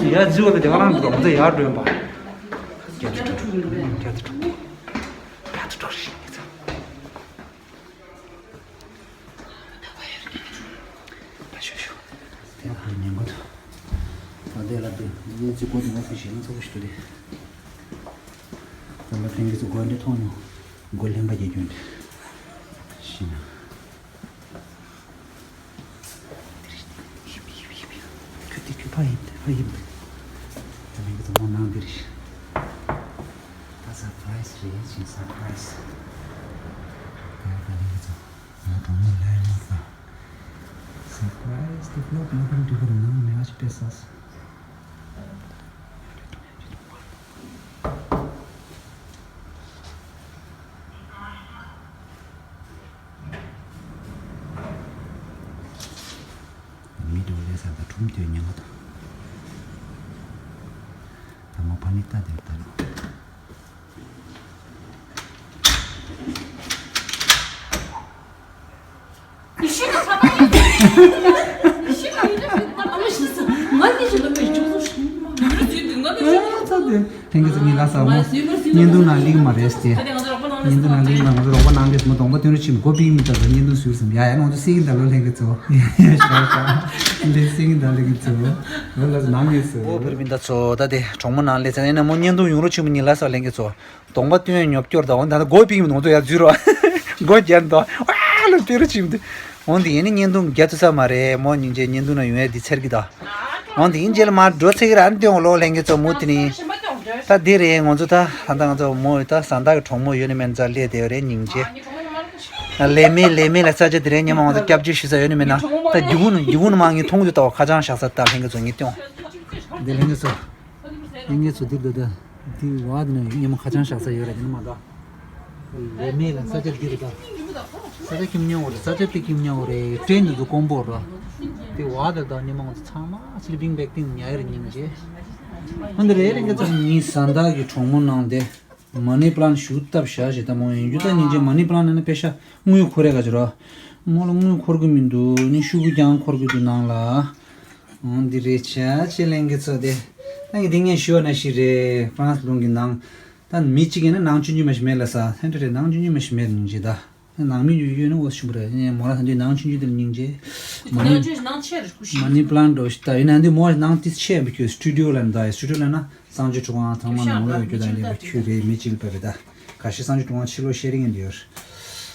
ཡ་ཛི་བ་ལ་དེ་ག་རང་འགྲོ། ང་ཚོ་ཡར་འགྲོ་ཡིན་པ། བརྒྱ་དང་དྲུག་བརྒྱ་དང་དྲུག་བརྒྱ་དང་དྲུག་རེད་ཤག་ད་ཤོག་ཤོག་དེ་ལ་ཉན་གོ་ཐུབ། ད་དེ་ལ་དེ་ངའི་ཚིག་གོ་དེ་ང་ཚོ་ཞེ་ན་ཚོགས་ཞིག་ཏུ་རེད། ད་ལ་ཕན་གི་ཚོ་གོ་འདྲེ་མཐོང་ནོ། མགོ་ལེན་པ་རྒྱལ་ཁྱོད་འདྲེ། ཤི་ན། ཁྱོད་དེ་ཁྱོད་ཕ་ཡིན་ཏེ་ཕ་ཡིན་ཏེ། ད་ཕན་གི་ཚོ་མོ་ནང་འདི་རེད། ད་སར་པ་རའི་སི་རེད་ཅིང་སར་པ་རའི་སི། ད་ད་ཕན་གི་ཚོ། ང་གྲོགས་མོ་ལ་ཡང་ས། སར་པ་རའི་སི་དེ་ཕ་ལོག་ནང་ཕན་འདྲི་གི་རེད། ནང་མེད་པ་ཞིག་པས་ས། མི་འགྲོ་ལས་ས་དང་ཁྲོམ་དུས་ཉལ་མ་དང་། ད་མ་ཕ་ནི་ལྟ་དེར་ལྟ་རོགས། ལྷན་རྒྱས་ཚོ་ངའི་ལ་ས་མོ། བརྙན་ཐུང་ནང་ལིག་མ་རེད་ཟེར། བརྙན་ཐུང་ནང་ལིག་མ་ང་ཚོ་རོགས་པ་གནང་གི་མོ་གདོང་པ་སྟོན་རོགས་བྱེད་མོ། མགོ་པིག་མི་ལྟ་ད་བརྙན་ཐུང་ཟུར་ཙམ་ཡ་ཡ་ང་ཚོ་སེ་གི་ད་ལོ་ལྷན་རྒྱས་ཚོ་ཡ་ཡ་ཤ་ཤ་ལེ་སེ་གི་ད་ལྷན་རྒྱས་ཚོ་ལོ་ལ་ནང་ངེས་སོ། འོ་བེར་མི་ད་ཚོ་ད་དེ་གྲོགས་མོ་ནང་ལེ་ཚན་ཡིན་ན་མོ་བརྙན་ཐུང་ཡོང་རོགས་བྱེད་མོ། ངའི་ལ་ས་ལྷན་རྒྱས་ཚོ། གདོང་པ་སྟོན་ཉོབ་སྐྱོར་དང་འོན་ད་ལྟ་མགོ་པིག་མི་ནོར་དུ་ཡར་འཛུལ་རོགས། མགོ་རྒྱན་དང་ཨ་ལ་སྟོན་རོགས་བྱེད་མི་འདུག་འོན་ཏེ་ཡིན་ནི་བརྙན་ཐུང་རྒྱ་ཐུ་ས་མ་རེད་མོ། སྙིང་རྗེ། བརྙན་ཐུང་ན་ཡོང་ཡ་འདི་ཚེར་གི་ད། འོན་ཏེ་ཡིན་རྗེས་ལ་མར་འགྲོ་ཚེ་གི་ར་ཨ་ནི་སྟོན་འོ་ལོ་ལྷན་རྒྱས་ཚོ་མུ་དེ་ནི། ད་འདི་རེད་ང་ཚོ་ད་ད་ད་ང་ཚོ་མོ་ད་ཟ་འདག་གི་གྲོགས་མོ་ཡོད་ནི་མེད་ན་ཙ་ལས་དེ་རེད་སྙིང་རྗེ། ལས་མེད་ལས་མེད་ལ་ས་ཆ་དེ་རེད་ཉི་མ་ང་ཚོ་སྐྱབས་བཅོལ་ཞུ་ས་ཡོད་ནི་མེད་ན་ད་རྒྱུ་གུ་ནི་རྒྱུ་གུ་ནི་མ་ངས་མཐོང་དུ་ལྟ་བ་ཁ་བྱང་བཞག་ས་ད་ལྷན་རྒྱས་ཚོ་ངས་སྟོན། འདི་ལྷན་རྒྱས་ཚོ། ལྷན་རྒྱས་ཚོ་འདིར་འདུག་ད། འདི་བ་འདི་ན་ཉི་མ་ཁ་བྱང་བཞག་ས་ཡོད་རེད་དེ་ནི་མ་ད། ལས་མེད་ལ་ས་ཆ་འདི་རེད་ད། ས་ཆ་ཁྱིམ་ཉོ་བ་རེད། ས་ཆ་དེ་ཁྱིམ་ཉོ་བ་རེད། ཀྲེན་ནི་འདུག་ཀོང་པོ་ར། དེ་བ་དེ་ད་ཉི་མ་ང་ཚོ་ཚང་མ་སི་ལི་པིང་བེག་སྟེང་ཉལ་ཡོད་རེད་སྙིང་རྗེ། ཨ་འདི་རེད་ལྷན་རྒྱས་ཚོ། ངའི་ཟ་འདག་གི་གྲོགས་མོ་ནང་དེ། མ་ནི་པ་ལན་ཞུ་བཏབ་བཞག་ཞེས་ད་མོ་ཡིན་རྒྱུ་ད་སྙིང་རྗེ། མ་ནི་པ་ལན་ནི་ན་པེ་ཤ་དངུལ་འཁོར་རེ་ག་ཅི་ར། མོ་ལ་དངུལ་འཁོར་གི་མི་འདུག་ནི་ཤུ་གུ་རྐྱང་འཁོར་གི་འདུག་ནང་ལ། འོང་འདི་རེད་ཆ་ཆེ་ལྷན་རྒྱས་ཚོ་དེ། ད་ངས་འདི་ངས་ཞུ་བ་ན་ཞིག་རེད། ཧྥ་རན་སི་ལུང་གི་ནང་། ད་མི་གཅིག་ཡིན་ན་ནང་ཆུང་ཆུང་མ་ཞིག་མེད་ལ་ས་ཧན་ཏེ་རེད། ནང་ཆུང་ཆུང་མ་ཞིག་མེད་སྙིང་རྗེ་ད། ནང་མི་ཡོད་ཡོད་ན་འོ་ཞུ་བ་རེད། ངས་མོ་རང་ད་འདི་ནང་ཆུང་ཆུང་དེ་ལ་སྙིང་རྗེ། མ་ནི་ནང་ཆེ་རེད་ཁུ་ཤི། མ་ནི་པ་ལན་འགྲོ་ཞིག་ད་ཡིན་ན་འདི་མོ་ནང་ཏིས་ཆེ་བའི་ཁྱོད་སི་ཊུ་ཌི་ཡོ་ལ་འདའ་ཡི་སི་ཊུ་ཌི་ཡོ་ལ་ན། གསང་སྤྱོད་གྲུབ་དབང་ཚང་མ་ནང་ལོགས་ཡོད་རྒྱུ་དང་ལྡན་པའི་ཁྱུ་རེད། མི་གཅིག་ལ་བབས་པའི་ད། ག་ཤེད་གསང་སྤྱོད་གྲུབ་དབང་ཕྱི་ལོགས་བཤད་རིང་ཡིན་འདི་ཡོད།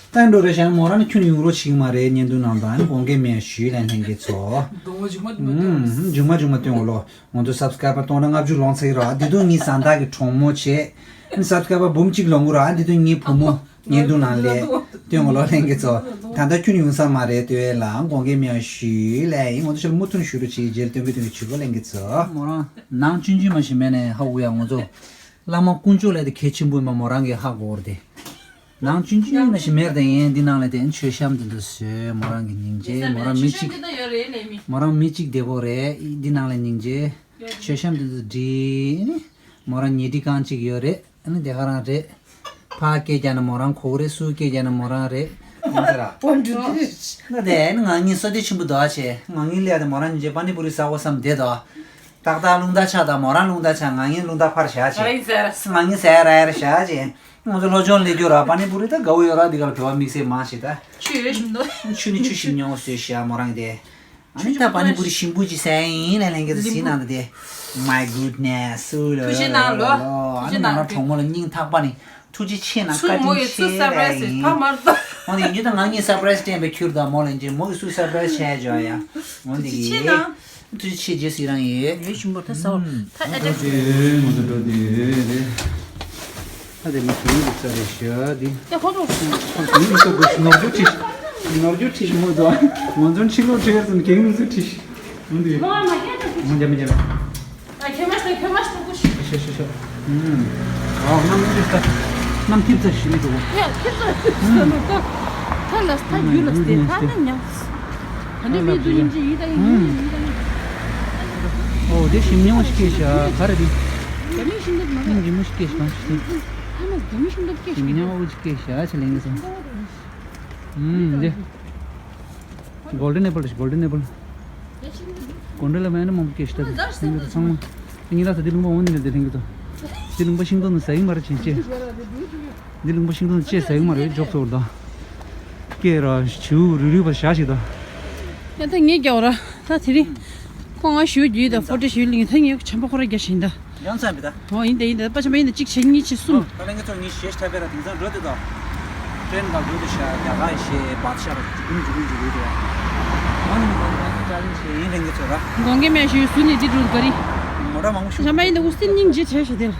ད་འགྲོ་རེ་བྱས་ན་མོ་རང་ནི་ཁྱོད་ནི་ཡོང་རོགས་བྱེད་ཀྱི་མ་རེད། བརྙན་ཐུང་ནང་དང་ནི་དགོངས་འགལ་མེད་ཞུས་ལན་ལྷན་རྒྱས་ཚོ། གདོང་བ་མཇུག་མ་མཇུག་མ་སྟོན། མཇུག་མ་མཇུག་མ་སྟོན་འོ་ལོ། ང་ཚོ་སབ་སི་ཀ་རའི་བར་སྟོང་ཕྲག་ལྔ་བཅུ་ལོངས་ཚར་གི་ར། འདི་དུང་ངའི་ཟ་འདག་གི་གྲོགས་མོ་བྱས། སབ་སི་ཀ་རའི་བར་འབུམ་གཅིག་ལོངས་གི་ར། འདི་དུང་ངའི་བུ་མོ། བརྙན་ཐུང་ནང་ལས། སྟོན་འོ་ལོ་ལྷན་རྒྱས་ཚོ། ད་ལྟ་ཁྱོད་ནི་ཡོང་ས་མ་རེད་ལྟོས་ལ་དགོངས་འགལ་མེད་ཞུས་ལན་ཡིན། ང་ཚོ་ཤར་མུ་མཐུད་ཞུ་རོགས་བྱེད་རྗེས་སྟོན་གི་སྟོན་གི་བྱེད་དགོས་ལྷན་རྒྱས་ཚོ། མོ་རང་ནང་ཆུང་ཆུང་མ་ཞིག་མེད་ནས་ཧ་གོ་ཡ། ང་ཚོ་བླ་མ་དཀོན་མཆོག་ལས་དེ་གལ་ཆེན་པོ་ཡིན་པ་མོ་རང་གིས་ཧ་གོ་བར་དེ། ནང་ཆུང་ཆུང་མ་ཞིག་མེད་དེ་ཡིན། འདི་ནང་ལས་དེ་མཆོད་བཤམས་དེ་འདུག་ཟེར། མོ་རང་གི་སྙིང་རྗེ། མོ་རང་མི་གཅིག་མོ་རང་མི་གཅིག་བདེ་པོ་རེད། འདི་ནང་ལས་སྙིང་རྗེ། མཆོད་བཤམས་དེ་འདུག་འདྲི། མོ་རང་ཉལ་ཁྲི་རྐང་གཅིག་ཡོད་རེད། ཨ་ནི་དེ་ག་རང་རེད། ཕ་སྐད་རྒྱག་ན་མོ་རང་གོ་གི་རེད། སུ་སྐད་རྒྱག་ན་མོ་རང་རེད། ཡིན་ཟེར་ར། ཨོ་འདྲ་འདྲ། ན་དེ་ནི་ང་གཉིས་བསོད་བདེ་ཆེན་པོ་འདུག་ཨ་ཆེ། ང་གཉིས་ལས་དེ་མོ་རང་ཉིན་རྗེས་པ་ནི་པུ་རི་ཟ་དགོས་བསམ་བསྡད་དོ། ཏག་ཏག་རླུང་རྟ་ཆག་དང་མོ་རང་རླུང་རྟ་ཆག་ང་གཉིས་རླུང་རྟ་ཕར་བཞག་ཆེ། ང་གཉིས་ཟ་ར་ཡར་བཞག་ཆེ། ང་ཚོ་སློབ་སྦྱོང་ལས་རྒྱུ་ར་པ་ནི་པུ་རི་ད་དགའ་བོ་ཡོད་ར། འདི་ག་ལ་བོད་པ་དམིགས་བསལ་མང་ཞིག་ད། ཆུ་ཡོད་ཞིམ་འདུག་ཆུ་ནི་ཆུ་ཞིམ་ཉོ་ཟོས་ཤག་མོ་རང་དེ། ཨ་ནི་ད་པ་ནི་པུ་རི་ཞིམ་པོ་ཅིག་ཟ་ཡིན་ལ་ལྷན་རྒྱས་ཚོ་གཟིགས་གནང་དང་དེ། My goodness། ཐུགས་རྗེ་གནང་ལོ། ཨ་ནི་མོ་རང་གྲོགས་མོ་ལ་སྙིང་ཐག་པ་ནས་ཐུགས་རྗེ་ཆེ་གནང་། བཀའ་དྲིན་ཆེ་ལ་ཡིན། འོ་དེ་ཡིན་རྒྱུ་ད་ང་གཉིས་སར་པ་རའི་སི་སྤྲད་པའི་ཁྱུར་དང་མོ་ལ་ཡིན་གྱི་མོ་གིས་སུ་སར་པ་རའི་སི་བྱས་འཇོག་ཡ། འོ་དེ་གི། ཐུགས་རྗེ་ཆེ་རྗེས་སུ་ཡི་རང་ཡོད། ཡོད་ཞིམ་པོ་ད་ཟ་བ། ད་ཨེ་འགྲོ་དེ་ཡོད། ང་ཚོ་འགྲོ་དེ་ཡོད་རེད། ད་དེ་མི་དུང་རིག་རྩ་རེད་ཤག་འདི། ཡ་ཧོ་རོ། དུང་རིག་རྩ་དགོས་ཤིག་ནོར་བུ་ཅིག་ནོར་རྒྱུ་ཁྲིད་ཞིག་མོ་དོ། ང་ཚོ་ཁྲིད་ལོ་ཁྲིད་ཡར་ཙམ་གེགས་མི་ཚོ་ཁྲིད་ཤིག་མོ་འདི། ལོ་མ་རྒྱ་དང་མོ་རྒྱ་མི་རྒྱ། ཨ་ཁྱེད་མ་ཤི་ཁྱེད་མ་ཤི་ཏོ་ཤི། ཤི་ཤི་ཤི། ཨུམ། ཨོ་གནམ་མི་ཤི་ས། གནམ་ཐིབས་ཚ་ཤི་མི་འདུག་ཡ་ཁྱེད་ཚོ་ཤི་ས་ནོ་ཀ་ཐ་ལ་ས་རྒྱུ་ལ་སྟེ་ཐ་ན་ཉག་ཨ་ནི་བི་དུ་ཡིན་ཅི་ཡི་ད་ཡིན་ཡིན་ཡིན་ད་ཡིན། ཨོ་དེ་ཞིམ་ཉམས་ཤིག་སྐྱེས་ཤག་ག་རེ་དེ། རྒྱ་མི་ཤིང་འདབས་མ་ཞིམ་ཉམས་ཤིག་སྐྱེས་ཤག་ཐ་ན་རྒྱ་མི་ཤིང་འདབས་སྐྱེས་ཤིག་ཞིམ་ཉམས་ཤིག་སྐྱེས་ཤག་ཆེ་ལེང་གི་སོང་། ཨུམ་དེ། Golden apple རེད། Golden apple། གོང་འདྲ་ལ་མ་ཡིན་ན་མང་པོ་སྐྱེས་ཤག་ད་ལྷན་རྒྱས་ཚོ་ཚང་མ། ངེད་ལ་ས་དེ་ལུང་པ་འོང་ནི་རེད་དེ་ལྷན་རྒྱས་ཚོ། དེ་ལུང་པ་ཤིང་ཏོག་ནི་ཟ་ཡི་མ་རེད་ཅན་ཅེ། དེ་ལུང་པ་ཤིང་ཏོག་ནི་ཅེ་ཟ་ཡི་མ་རེད་འཇོག་ཚོར་ད། སྐད་ར་བྱིའུ་རུལ་རུལ་བ་བཞག་ཞིག་ད། ཡ་ད་ངས་རྒྱག་ར་ད་དེ་རིང་། ཁོ་ང་ཞུ་རྒྱུ་ཡིན་ད་ཕོ་ཊི་ཞུ་ལིང་ད་ངས་བྱམས་པ་ཁོ་ར་རྒྱག་བཞིན་ད། ཡང་ཚན་པའི་ད། ཨོ་ཡིན་ད་ཡིན་ད་པ་ཆམ་པ་ཡིན་ད་གཅིག་བྱས་གཉིས་བྱས་གསུམ། ད་ལན་གྱི་ཚོར་ངས་ཞེས་ཐབས་པའི་ར་དེང་སང་འགྲོ་དུས་དང་། ཀྲེན་ག་འགྲོ་དུས་ཤ་རྒྱ་ག་ཞེས་བ་ཤ་ར་འཇུ་ཀུན་འཇུ་ཀུན་འཇུ་ཀུན་དེ། ང་ནི་མི་འདུག་ང་ནི་ཅ་ལན་ཞེས་ཡིན་ལན་གྱི་ཚོར་ར། དགོང་གི་མེ་ཞུ་སུ་ནི་འདི་འགྲུལ་ག་རི། མོ་ཊ་མང་པོ་ཤུགས་ཆམ་པ་ཡིན་ད་འུ་སི་སྙིང་རྗེ་བྱས་ཤ་དེ་ལ།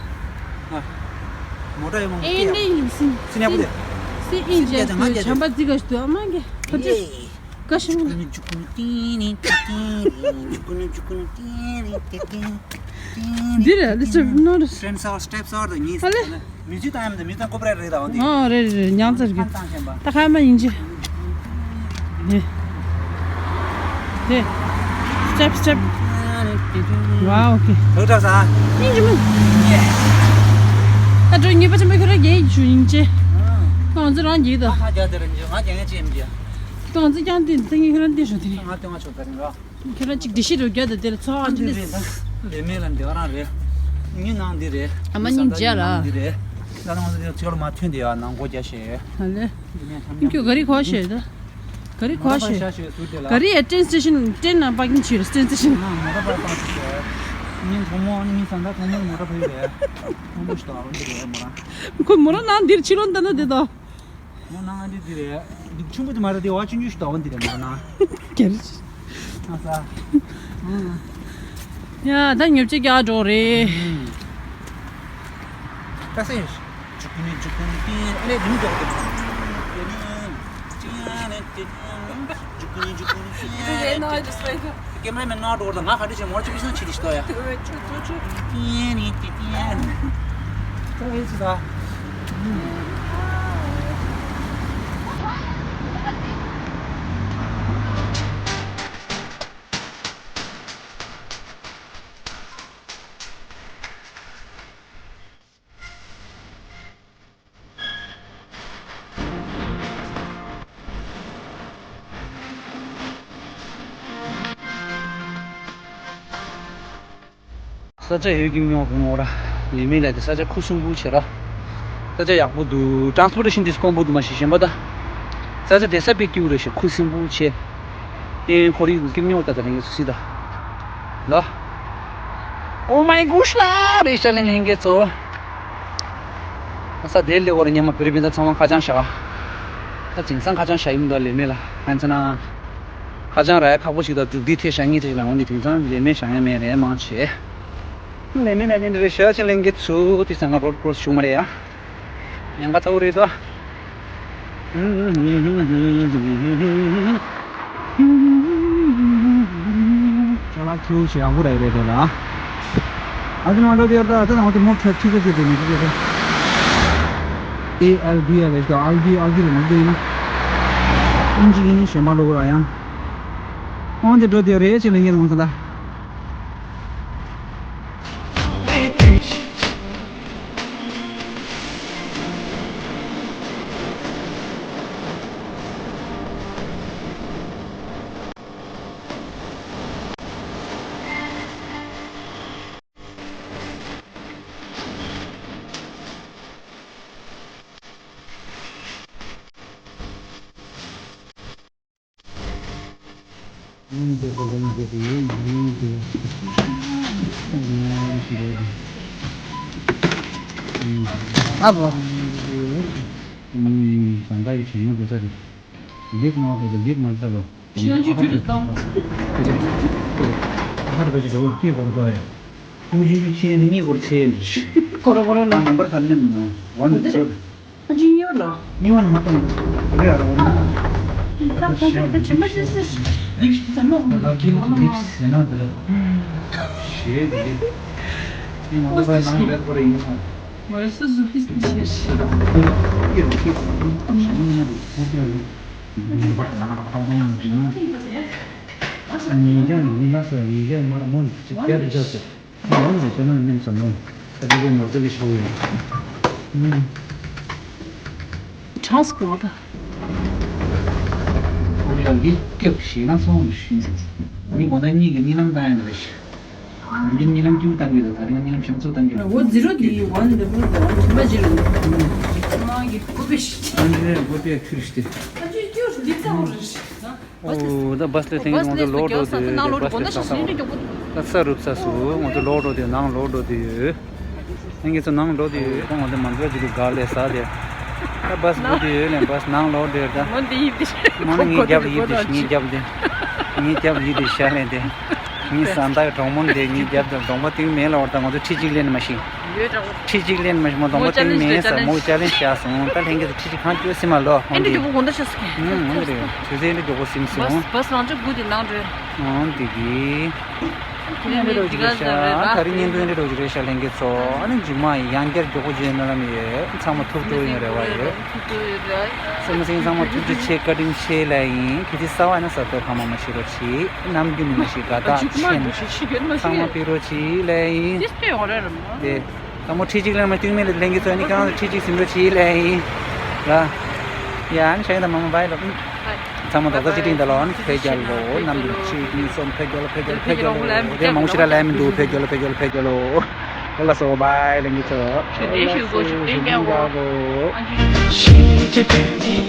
མོ་ཊ་ཡོད་མང་པོ་ཨེ་ནི་ཡིན་སིན། སིན་ཡ་པོ་དེ། སི་ཨིན་ཇ་ཏུ་ཆམ་པ་རྫི་ག་ཞུ་དུ་ཨ་མ་གི་ཕ་ཏི། ཀ་ཤི་མ། འདི་རེད། Let's not. Friends are steps are the needs. ཨ་ལེ། Music time the music copyright རེད་ད་འོ་འདི། ཨ་རེད་རེད་རེད། ཉང་ཚར་གི། ད་ཁ་མ་ཡིན་ཅི། ནི། དེ། Step step. Wow, okay. ལོ་གྲབས་ས། སྙིང་རྗེ་མོ། ད་འགྲོ་ཉེས་པ་ཆེན་པོ་ཁྱོད་རང་རྒྱལ་ཡིན་ཞུ་ཡིན་ཅི། ཁོང་ཚོ་རང་རྒྱལ་ད། ང་རྒྱལ་དེ་ར་ཉེས་ང་རྒྱལ་ངན་ཅི་ཡིན་རྒྱལ། ཁོང་ཚོ་ཀྱང་དེ་ད་ངས་ཁྱོད་རང་འདི་ཞུ་དེ་རེད། ང་སྟོན་ང་ཆོག་ད་རིང་ར། ཁྱེད་རང་གཅིག་འདྲི་ཤེས་རོགས་རྒྱག་དང་དེ་ལ་ཚོགས་ཨ་ཅི་ལེ། ལས་མེད་ལ་འདི་ག་རང་རེད། ངའི་ནང་འདི་རེད། ཨ་མ་སྙིང་རྗེ་ལ། འདི་རེད། ད་ནང་འདི་ཚོ་ལ་མ་ཐོན་དེ་ཡ་ནང་སྒོ་རྒྱག་ཤེས། ཨ་ལེ། ཁྱོད་ག་རི་གོ་ཤེས་ད། ག་རི་གོ་ཤེས། ག་རི་ཡ་train station train ནང་parking བྱས་train station། མོ་ཊ་པ་བཏང་ཤེས། ངའི་གྲོགས་མོ་ངའི་བཟའ་ཟླ་གྲོགས་མོ་མོ་ཊ་པ་ཡོད་རེད། གྲོགས་མོ་ཞིག་དང་འདི་རེད་མོ་རང་། ཁོ་མོ་རང་ནང་འདིར་ཕྱི་ལོགས་ལྟ་ན་དེ་དང་། མོ་ནང་ང་འདི་འདི་རེད། འདི་ཆུང་པོ་དེ་མ་རེད་དེ་བ་ཆུང་ཆུང་ཞིག་དང་འདི་རེད་མོ་ནང་། ཀྱེ་རེད། ཨ་ས། ཡ་ད་ཉོབ་ཅིག་རྒྱག་འགྲོ་རེད། ད་སེ། ཇུ་ཀུ་ནི་ཇུ་ཀུ་ནི་ཏི་ཨ་ལེ་དུང་འགྲོ་གི། ཇུ་ཀུ་ནི་ཇུ་ཀུ་ནི་ཏི། Cameraman not over the ང་ག་འདྲ་བྱས་མོ་ཅིག་བསམ་ཆི་དི་ཤི་ཏོ་ཡ། ཏི་ཏི་ཏི་ཏི། ད་ཨེ་ཅི་ད། ས་ཆ་ཡོད་ཀྱི་མི་ཡོང་གི་ངོ་ར། ལས་མེད་ལ་དེ་ས་ཆ་ཁུ་སིམ་པོ་བྱེད་ར། ས་ཆ་ཡག་པོ་འདུག transportation དེ་དཀོན་པོ་འདུག་མ་གཞི་གཞན་པ་ད། ས་ཆ་དེ་ས་དཔེ་སྐྱིད་པོ་རེད་ཤག་ཁུ་སིམ་པོ་བྱེད། ཨེ་ཁོར་ཡུག་གི་སྐྱིད་ཉོ་ད་ད་རིང་གི་སུ་སི་ད། ལ། Oh my gosh ལ་རེད་ཤག་ལེན་ལེན་གེ་ཚོ། ས་དེ་ལེ་བོར་ཉི་མ་བོད་རིགས་སྤུན་ཟླ་ཚང་མ་ཁ་བྱང་བཞག་ད་དེང་སང་ཁ་བྱང་བཞག་ཡིན་ད་ལེ་མེད་ལ་ཧན་ཚ་ན། ཁ་བྱང་ར་ཡ་ཁག་པོ་ཞིག་ད་འདུག་འདི་ཐེ་བཞག་ངེས་ཐེ་ཞིག་ལ་འོང་འདི་དེང་སང་ལེ་མེད་བཞག་ཡ་མེད་རེད་མང་ཆེ། ལེ་མེད་མེད་ལེ་འདི་རེད་ཤག་ཆེ་ལེན་གེ་ཚོ་དེ་ཚང་ང་རོ་ཌི་ཀོ་རོ་སི་བྱུང་མ་རེད་ཡ། ཉན་ག་ཚ་བོ་རེད་དོ། ཅ་ལག་ཁྱེའུ་ཞིག་ཡག་པོ་རེད་རེད་དོ་ལ། ཨ་ཙི་མ་འགྲོ་དེ་ཡོད་ད་ཨ་ཙི་ནང་དེ་མོ་ཁྲ་ཁྲི་ཁ་ཁྲི་དེ་མི་ཁྲི་ཁྲི། ཨེ་ཨལ་བི་ཨལ་ཨེ་ཨལ་བི་ཨལ་བི་རེད་མ་གཏོགས་ཡིན། ཨིན་ཇི་ཡིན་གཞན་པ་ལོག་ར་ཡང་། ཨོང་དེ་འགྲོ་དེ་རེད་ཅེས་ལེན་ཡིན་ལོང་ས་ལ། ཨ་བོ། ལིབ་མ་ལྟ་ལོ། ལིབ་མ་ལྟ་ལོ། ཁྱེད་རང་ཚོའི་དུས་དུ་བཏང་། ཁྱེད་ཀྱི་ཆེད་དུ་གཉིས་སྐོར་ཚེ། སྐོར་སྐོར་ལ། ནམ་པར་ཁ་ལེན་མི་ནོ། ཝན་ཚེ། ཨ་ཅི་ཡོད་ལ། གཉིས་པ་ནི་མ་གཏོང་། རེ་ཨ་རོ། གྲངས་སུ་གོ་བ། ཁོ་ཡང་འདི་སྐྱབས་ཞེ་ན་སོང་ཞུས། མི་དགོང་དག་གཉིས་ཀྱི་གཉིད་ལམ་བཏང་ཡང་རེད། འདི་གཉིད་ལམ་བཅུ་བཏང་གི་འདུག་ད་རིང་གཉིད་ལམ་བྱང་ཚུལ་བཏང་གི་འོ་འདུག་ཛི་རོ་འདི་ཝན་འདི་མོ་འདི་ཝན་དྲི་མ་ཇི་རུ་འདུག་ཁྱིམ་ནང་གི་སྐུ་པེ་ཤི། ཨ་འདི་སྐུ་པེ་ཁྱུར་ཤི་སྟེ། ཨ་ཅོ་ཅོ་འདི་ཙམ་རེད། ཨོ་ད་བཱས་ལས་ཐེངས་ང་ཚོ་ལོག་འགྲོ་དུས་ནང་ལོག་འགྲོ་དགོས་ན་ཤ་ཤ་ཡིན་དུ་མགྱོགས་པོ། ད་ས་རུབ་ས་སུ་ང་ཚོ་ལོག་འགྲོ་དུས་ནང་ལོག་འགྲོ་དུས་ཡོད། ངེད་ཚོ་ནང་ལོག་དུས་ཡོད་ད་ང་ཚོ་མ་འགྲོ་རྒྱུ་དུས་ག་ལས་ས་དེ། ད་བཱས་འགྲོ་དུས་ཡོད་ལན་བཱས་ནང་ལོག་འགྲོ་ད། མོ་འདི་ཡིན་དེ། མོ་ནི་ངའི་རྒྱབ་ལ་ཡིབ་དུས་ངའི་རྒྱབ་དེ། ངའི་རྒྱབ་ལ་ཡིབ་དུས་ཤ་ལན་དེ། ངའི་ས་མདའ་གྲོགས་མོ་འདི་ངའི་རྒྱབ་དེ་གྲོང་པ་དུས་མེད་ལ་བར་ད་ང་ཚོ་ཁྲི་གཅིག་ལེན་མ་ཤེས། ཁྲི་གཅིག་ལེན་མ་ཤེས་མོ་གྲོང་པ་དུས་མེད་ས་མོ་ཅ་ལེན་བྱས་སོང་ད་ལྷན་རྒྱས་ཚོ་ཁྲི་གཅིག་གང་བཅོལ་སྲིད་མ་ལོ། ཨེ་འདི་མགྱོགས་པོ་དགོང་དག་ཤ་སོ་ཁན། ཨུམ་འོང་གི་རེད། དུས་ཚོད་འདི་མགྱོགས་པོ་ཟིན་སོང་། བཱས་བཱས་རང་ཅག་སྒུག་དེ་ནང་འགྲོ། འོང་འདི་གི། ཁྱེད་རང་འདྲ་རོགས་ཅིག་རེད་ཤག་ད་རིང་བརྙན་ཐུང་འདྲ་རོགས་ཅིག་རེད་ཤག་ལྷན་རྒྱས་ཚོ་ཨ་ནི་མཇུག་མ་ཡང་བསྐྱར་མགྱོགས་པོ་བརྗོད་སྨོན་ལམ་ཡོད་ཚང་མ་ཐུགས་སྤྲོ་ཡོང་རེ་བ་ཡོད། སེམས་སེམས་ཚང་མ་ཐུགས་རྗེ་ཆེ་བཀའ་དྲིན་ཆེ་ལ་ཡིན་ཁྱེད་ཚོ་གསར་བ་ན་གསར་གཏོད་ཕ་མ་མ་ཤི་རོགས་གྱིས་ནམ་རྒྱུན་ནི་མ་ཤི་དགའ་རྟགས་ཆེན་ཚང་མ་ཕི་རོགས་གྱིས་ལ་ཡིན། དེ། ད་མོ་ཁྲི་གཅིག་ལེན་མ་སྟོན་མེད་ལ་ལེན་གྱི་ཚོ་ནི་ཁྱེད་རང་ཚོ་ཁྲི་གཅིག་ཟིན་འགྲོ་བྱེད་ལེན་ཡིན་ལ། ཡ་ཨ་ནི་ཤ་ཡིན་ད་མ་མ་བའི་ལོ། ཚང་མ་ད་ལྟ་ཅི་ཏིང་ད་ལོ་ཨ་ནི་ཕེ་རྒྱལ་ལོ་རྣམ་པ་གཅིག་གཉིས་གསུམ་ཕེ་རྒྱལ་ལོ་ཕེ་རྒྱལ་ལོ་ཕེ་རྒྱལ་ལོ་དེ་མང་ཤི་ར་ལེན་མི་འདུག་ཕེ་རྒྱལ་ལོ་ཕེ་རྒྱལ་ལོ་ཕེ་རྒྱལ་ལོ། ལ་སོ་བའི་ལེན་གྱི་ཚོ། ཞེ་དྲག་ཞུ་དགོས་ཞུ་གཏན་འཁེལ་གོ།